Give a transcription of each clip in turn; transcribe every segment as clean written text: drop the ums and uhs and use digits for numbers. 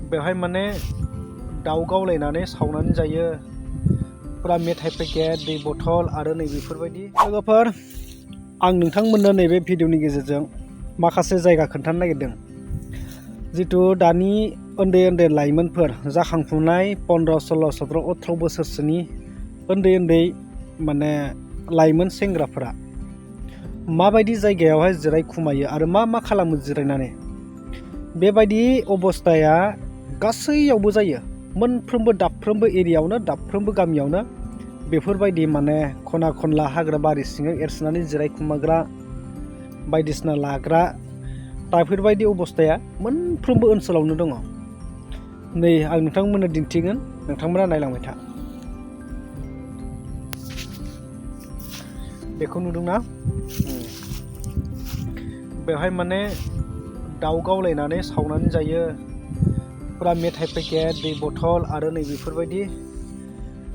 बेवहाय माने दाउ गावलायनानै सावनानै जायो पुरा मेथाइ पेकेट दै बथल आरो नै बेफोरबायदि लोगोफोर आं नोंथांमोननो नैबे भिडिअनि गेजेरजों माखासे जायगा खोन्थानो नागिरदों जितु दानि उन्दै उन्दै लाइमोनफोर जाखांफुनाय 15, 16, 17, 18 बोसोरसोनि उन्दै माने लाइमोन सेंग्राफोरा माबायदि जायगायावहाय जिरायखुमायो आरो मा खालामो जिरायनानै बेबायदि अबस्थाया गासैयावबो जायो मोनफ्रोमबो दाबफ्रोमबो एरियायावनो दाबफ्रोमबो गामियावनो बेफोरबायदि माने खना खनला हाग्रा बारि सिङाव एरसोनानै जिरायखुमाग्रा बायदिसिना लाग्रा दा बेफोरबायदि अबस्थाया मोनफ्रोमबो ओनसोलावनो दङ। नै आं नोंथांमोननो दिन्थिगोन, नोंथांमोना नायलांबाय था। बेखौ नुदोंना? बेवहाय माने दाउ गावलायनानै सावनानै जायो पुरा मेथाइ पेकेट दै बथल आरो नै बेफोरबायदि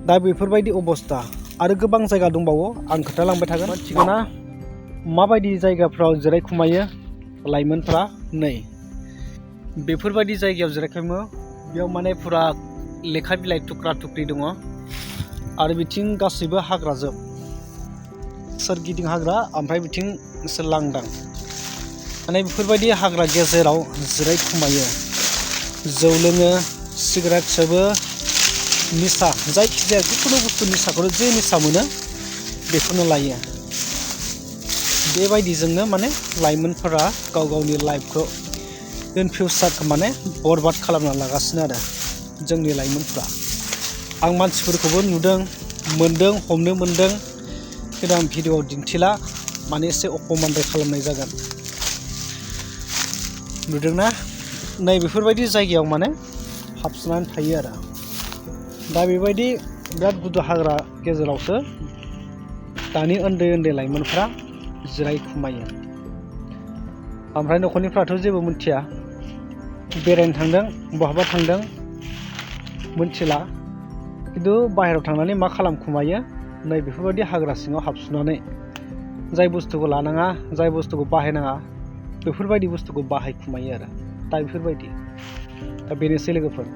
दा बेफोरबायदि अबस्था आरो गोबां जायगा दंबावो आं खोन्थालांबाय थागोन। मिथिगौना माबायदि जायगाफ्राव जिरायखुमायो लाइमोनफ्रा? नै बेफोरबायदि जायगायाव जिरायखुमो। बेयाव माने पुरा लेखा बिलाइ थुख्रा थुख्रि दङ आरो बिथिं गासैबो हाग्राजोब सोरगिदिं हाग्रा ओमफ्राय बिथिं एसे लांदां माने बेफोरबायदि हाग्रा गेजेराव जिरायखुमायो जौ लोङो सिगारेट सोबो निसा जायखिजाया जिखुनु बुस्थु निसाखौनो जे निसा मोनो बेखौनो लायो। बेबायदिजोंनो माने लाइमोनफोरा गाव गावनि लाइफखौ इन फिउचारखौ माने बरबाद खालामना लागासिनो आरो जोंनि लाइमोनफ्रा। आं मानसिफोरखौबो नुदों मोनदों हमनो मोनदों खिन्थु आं भिडिअआव दिन्थिला माने एसे अपमानबो खालामनाय जागोन। नुदोंना? नै बेफोरबायदि जायगायाव माने हाबसोनानै थायो आरो दा बेबायदि बिराद गुदु हाग्रा गेजेरावसो दानि उन्दै लाइमोनफ्रा जिरायखुमायो। ओमफ्राय न'खरनिफ्राथ' जेबो मिथिया, बेरायनो थांदों बहाबा थांदों मिथिला, खिन्थु बाहेरायाव थांनानै मा खालामखुमायो नै बेफोरबायदि हाग्रा सिङाव हाबसोनानै जाय बुस्थुखौ लानाङा जाय बुस्थुखौ बाहायनाङा बेफोरबायदि बुस्थुखौ बाहायखुमायो आरो दा बेफोरबायदि दा बेनोसै लोगोफोर।